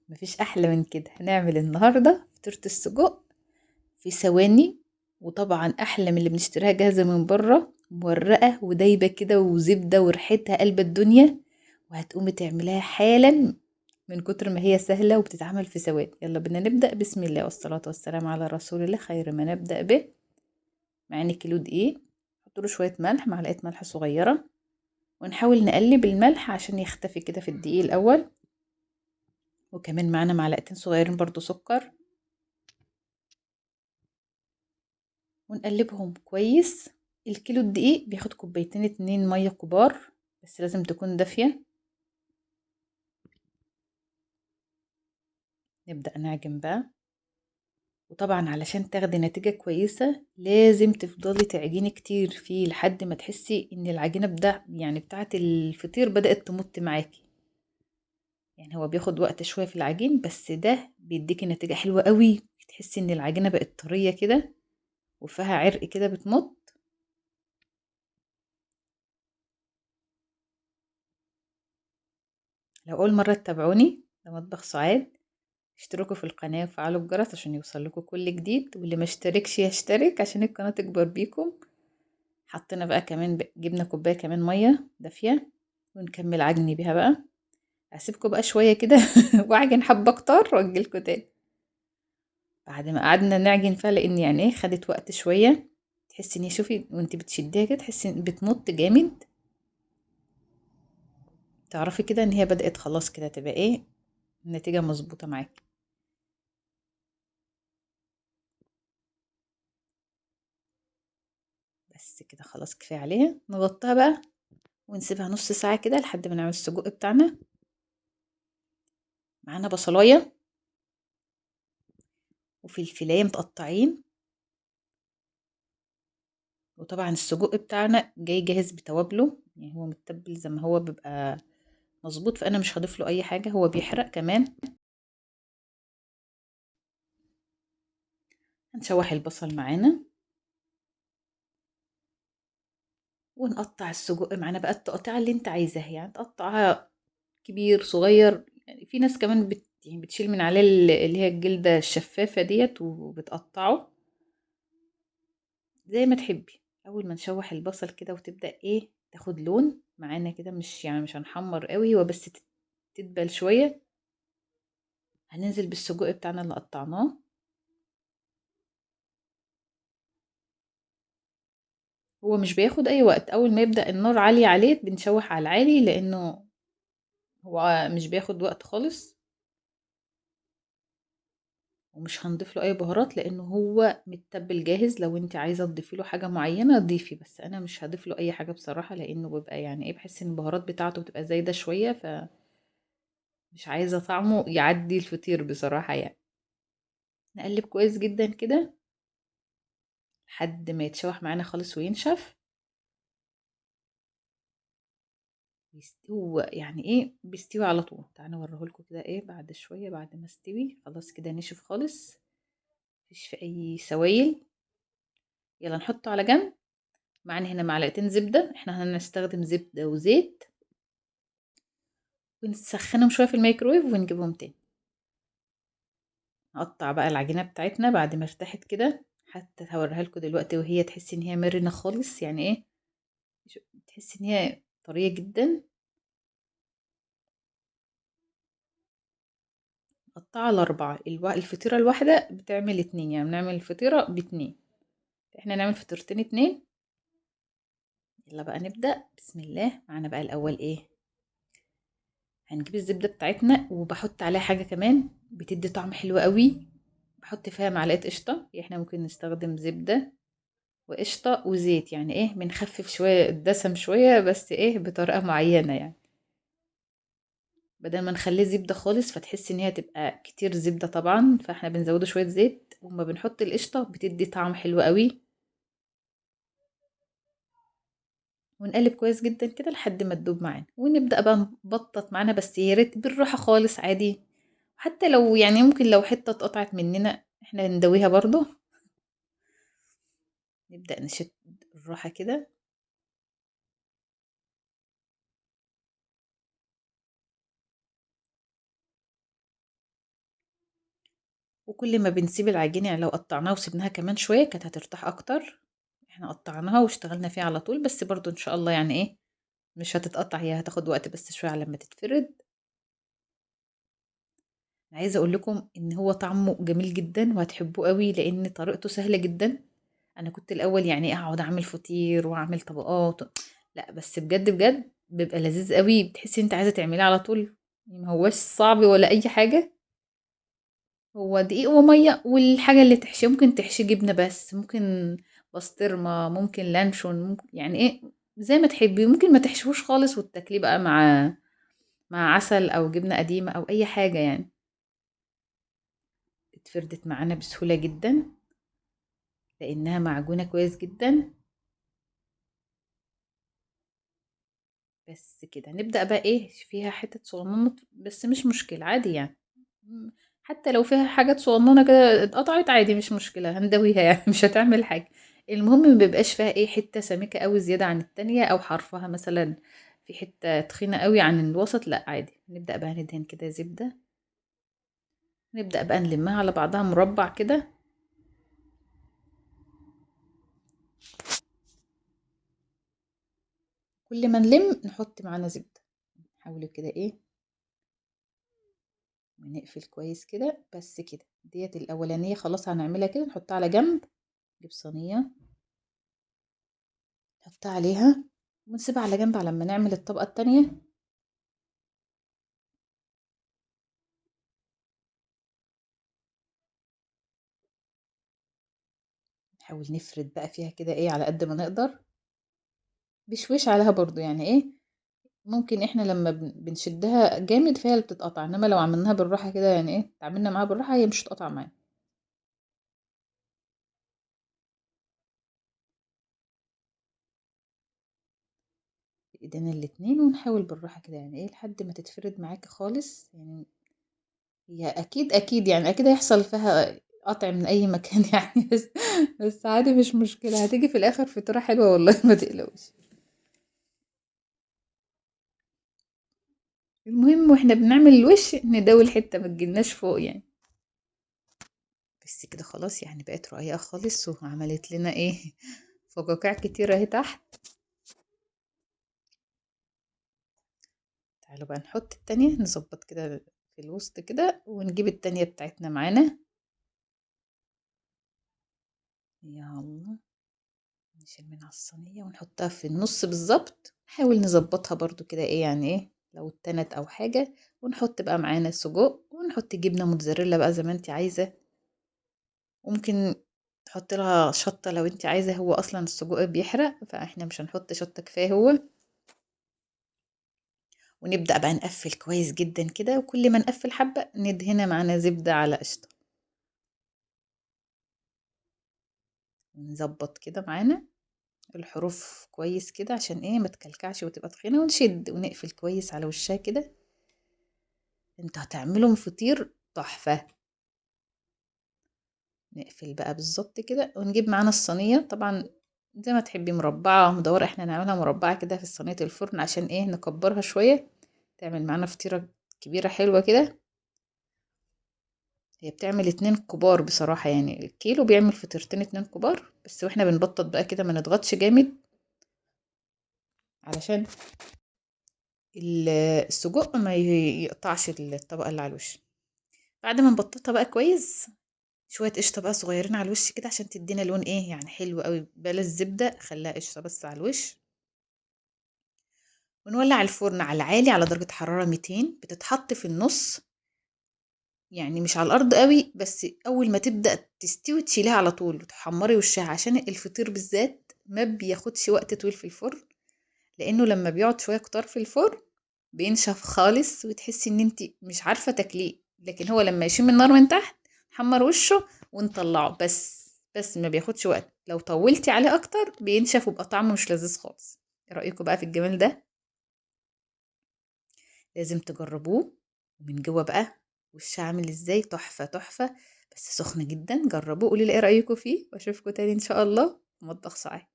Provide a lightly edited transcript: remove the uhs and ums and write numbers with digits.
مفيش احلى من كده. هنعمل النهارده فطيره السجق في ثواني، وطبعا احلى من اللي بنشتريها جاهزة من بره، مورقه ودايبه كده وزبده وريحتها قلب الدنيا، وهتقومي تعمليها حالا من كتر ما هي سهلة وبتتعمل في ثواني. يلا بينا نبدا. بسم الله والصلاة والسلام على رسول الله. خير ما نبدا به. معانا كيلو دقيق، نحط له شوية ملح، معلقه ملح صغيرة، ونحاول نقلب الملح عشان يختفي كده في الدقيق الاول. وكمان معانا معلقتين صغيرين برضو سكر، ونقلبهم كويس. الكيلو الدقيق بياخد كوبايتين 2 مية كبار، بس لازم تكون دافيه. نبدأ نعجن بقى. وطبعا علشان تاخدي نتيجة كويسة لازم تفضلي تعجني كتير فيه لحد ما تحسي ان العجينة بتاعة الفطير بدأت تمط معاكي. يعني هو بياخد وقت شوية في العجين، بس ده بيديكي نتيجة حلوة قوي. تحسي ان العجينة بقت طرية كده وفيها عرق كده بتمط. لو اول مرة تتابعوني ده مطبخ سعاد، اشتركوا في القناة وفعلوا الجرس عشان يوصل لكم كل جديد، واللي ما اشتركش يشترك عشان القناة تكبر بيكم. حطينا بقى كمان جبنا كوباية كمان مية دافية ونكمل عجني بيها بقى. هسيبكم بقى شوية كده واعجن حبة اكتر واجيلكوا تاني. بعد ما قعدنا نعجن فيها، لان يعني ايه خدت وقت شوية، تحسي ان هي شوفي وانت بتشديها كده تحسي ان بتمط جامد، تعرفي كده ان هي بدأت خلاص كده تبقى ايه النتيجة مظبوطة معاكي. بس كده خلاص كفاية عليها. نغطيها بقى ونسيبها نص ساعة كده لحد ما نعمل السجق بتاعنا. معانا بصلاية وفلفلاية متقطعين، وطبعا السجق بتاعنا جاي جاهز بتوابله، يعني هو متبل زي ما هو بيبقى مظبوط، فانا مش هضيف له اي حاجة، هو بيحرق كمان. هنشوح البصل معانا ونقطع السجق معانا بقى التقطيعه اللي انت عايزاها، يعني تقطعها كبير صغير. يعني في ناس كمان يعني بتشيل من عليه اللي هي الجلدة الشفافه ديت وبتقطعه زي ما تحبي. اول ما نشوح البصل كده وتبدا ايه تاخد لون معانا كده، مش هنحمر قوي، هو بس تدبل شوية. هننزل بالسجق بتاعنا اللي قطعناه. هو مش بياخد اي وقت، اول ما يبدا النار عالية عليه بنشوح على العالي، لانه هو مش بياخد وقت خالص. ومش هنضيف له اي بهارات لانه هو متبل جاهز. لو انت عايزه تضيفي له حاجة معينة ضيفي، بس انا مش هضيف له اي حاجة بصراحة، لانه بيبقى يعني ايه بحس ان البهارات بتاعته بتبقى زايدة شوية، ف مش عايزه طعمه يعدي الفطير بصراحة. يعني نقلب كويس جدا كده لحد ما يتشوح معانا خالص وينشف. هو يعني ايه بيستوي على طول. تعالوا اوريهولكم كده ايه بعد شوية، بعد ما استوي خلاص كده نشف خالص، مفيش في اي سوائل. يلا نحطه على جنب. معانا هنا معلقتين زبدة، احنا هنستخدم زبدة وزيت، ونسخنهم شوية في الميكرويف ونجيبهم تاني. نقطع بقى العجينة بتاعتنا بعد ما ارتاحت كده، حتى هوريها لكم دلوقتي وهي تحسي ان هي مرنه خالص، يعني ايه تحسي ان هي طرية جدا. نقطعها على 4، الفطيره الواحدة بتعمل 2، يعني بنعمل الفطيره باتنين، احنا نعمل فطيرتين 2. يلا بقى نبدا. بسم الله. معانا بقى الاول ايه، هنجيب الزبدة بتاعتنا، وبحط عليها حاجة كمان بتدي طعم حلو قوي، بحط فيها معلقه قشطه. احنا ممكن نستخدم زبدة وقشطه وزيت، يعني ايه بنخفف شوية الدسم شوية، بس ايه بطريقة معينة، يعني بدل ما نخليه زبدة خالص فتحس ان هي تبقى كتير زبدة طبعا، فاحنا بنزوده شوية زيت، وما بنحط القشطه بتدي طعم حلو قوي. ونقلب كويس جدا كده لحد ما تدوب معانا، ونبدا بقى نبطط معانا، بس يا ريت بالراحة خالص عادي، حتى لو يعني ممكن لو حتة اتقطعت مننا احنا ندويها برضو. نبدا نشد بالراحة كده. وكل ما بنسيب العجينة يعني لو قطعناها وسبناها كمان شوية كانت هترتاح اكتر. احنا قطعناها واشتغلنا فيها على طول، بس برضو ان شاء الله يعني ايه مش هتتقطع، هي هتاخد وقت بس شوية على ما تتفرد. انا عايزه اقول لكم ان هو طعمه جميل جدا وهتحبوه قوي، لان طريقته سهلة جدا. انا كنت الاول يعني اقعد اعمل فطير واعمل طبقات، لا بس بجد بجد بيبقى لذيذ قوي، بتحسي انت عايزه تعمليه على طول، ما هوش صعب ولا اي حاجة. هو دقيق ومية والحاجة اللي تحشيه، ممكن تحشيه جبنه بس، ممكن بسطرمه، ممكن لانشون، ممكن يعني ايه زي ما تحبي، ممكن ما تحشيهوش خالص وتاكليه بقى مع عسل او جبنه قديمة او اي حاجة يعني. اتفردت معانا بسهولة جدا لانها معجونه كويس جدا. بس كده نبدا بقى ايه، فيها حتت صغننه بس مش مشكلة عادي يعني، حتى لو فيها حاجات صغننه كده اتقطعت عادي مش مشكلة، هندويها يعني مش هتعمل حاجة. المهم ما بيبقاش فيها ايه حتة سميكة قوي زيادة عن التانية، او حرفها مثلا في حتة تخينة قوي عن الوسط، لا عادي. نبدا بقى ندهن كده زبدة، نبدا بقى نلمها على بعضها مربع كده. كل ما نلم نحط معانا زبدة، نحاول كده ايه ونقفل كويس كده. بس كده ديت الاولانية خلاص هنعملها كده، نحطها على جنب. نجيب صينية نحطها عليها ونسيبها على جنب على ما نعمل الطبقة التانية. نحاول نفرد بقى فيها كده ايه على قد ما نقدر، بشويش عليها برضو يعني ايه، ممكن احنا لما بنشدها جامد فهي اللي بتتقطع، انما لو عملناها بالراحة كده يعني ايه اتعاملنا معاها بالراحة هي مش هتقطع معانا. ايدينا الاتنين ونحاول بالراحة كده يعني ايه لحد ما تتفرد معاكي خالص. يعني هي اكيد اكيد يعني اكيد هيحصل فيها قطع من اي مكان يعني، بس عادي مش مشكلة، هتيجي في الاخر فطيره حلوة والله ما تقلقوش. المهم واحنا بنعمل الوش نداوي الحتة ما تجيلناش فوق يعني. بس كده خلاص يعني بقت رقيقه خالص، وعملت لنا ايه فقاقيع كتير اهي تحت. تعالوا بقى نحط التانية، نظبط كده في الوسط كده، ونجيب التانية بتاعتنا معانا. يلا نشيل من على الصينية ونحطها في النص بالظبط. نحاول نظبطها برضو كده ايه يعني ايه لو اتنت او حاجة، ونحط بقى معانا سجق، ونحط جبنة موتزاريلا بقى زي ما انت عايزة، وممكن تحط لها شطة لو انت عايزة. هو اصلا السجق بيحرق فاحنا مش هنحط شطة، كفاية هو. ونبدأ بقى نقفل كويس جدا كده، وكل ما نقفل حبة ندهنها معانا زبدة على قشطة، نظبط كده معانا الحروف كويس كده عشان ايه ما تكلكعش وتبقى تخينة، ونشد ونقفل كويس على وشها كده. انتوا هتعملوا فطير تحفة. نقفل بقى بالظبط كده، ونجيب معانا الصينية طبعا زي ما تحبي مربعة مدورة، احنا نعملها مربعة كده في صينية الفرن عشان ايه نكبرها شوية، تعمل معانا فطيرة كبيرة حلوة كده. هي بتعمل 2 كبار بصراحة، يعني الكيلو بيعمل فطيرتين 2 كبار بس، واحنا بنبطط بقى كده ما نضغطش جامد علشان السجق ما يقطعش الطبقة اللي على الوش. بعد ما نبططها بقى كويس، شوية قشطة بقى صغيرين على الوش كده عشان تدينا لون ايه يعني حلو قوي، بلاش زبدة خليها قشطة بس على الوش. ونولع الفرن على العالي على درجة حرارة 200، بتتحط في النص يعني مش على الارض قوي، بس اول ما تبدأ تستوي تشيليها على طول وتحمري وشها، عشان الفطير بالذات ما بياخدش وقت طويل في الفرن، لانه لما بيقعد شوية كتار في الفرن بينشف خالص وتحسي ان انتي مش عارفة تاكليه. لكن هو لما يشم النار من تحت نحمر وشه ونطلعه، بس ما بياخدش وقت. لو طولتي عليه اكتر بينشف ويبقى طعمه مش لذيذ خالص. ايه رايكم بقى في الجمال ده؟ لازم تجربوه. ومن جوه بقى وش عامل ازاي، تحفة تحفة، بس سخن جدا. جربوه قولي لي ايه رايكم فيه، واشوفكم تاني ان شاء الله في مطبخ سعاد.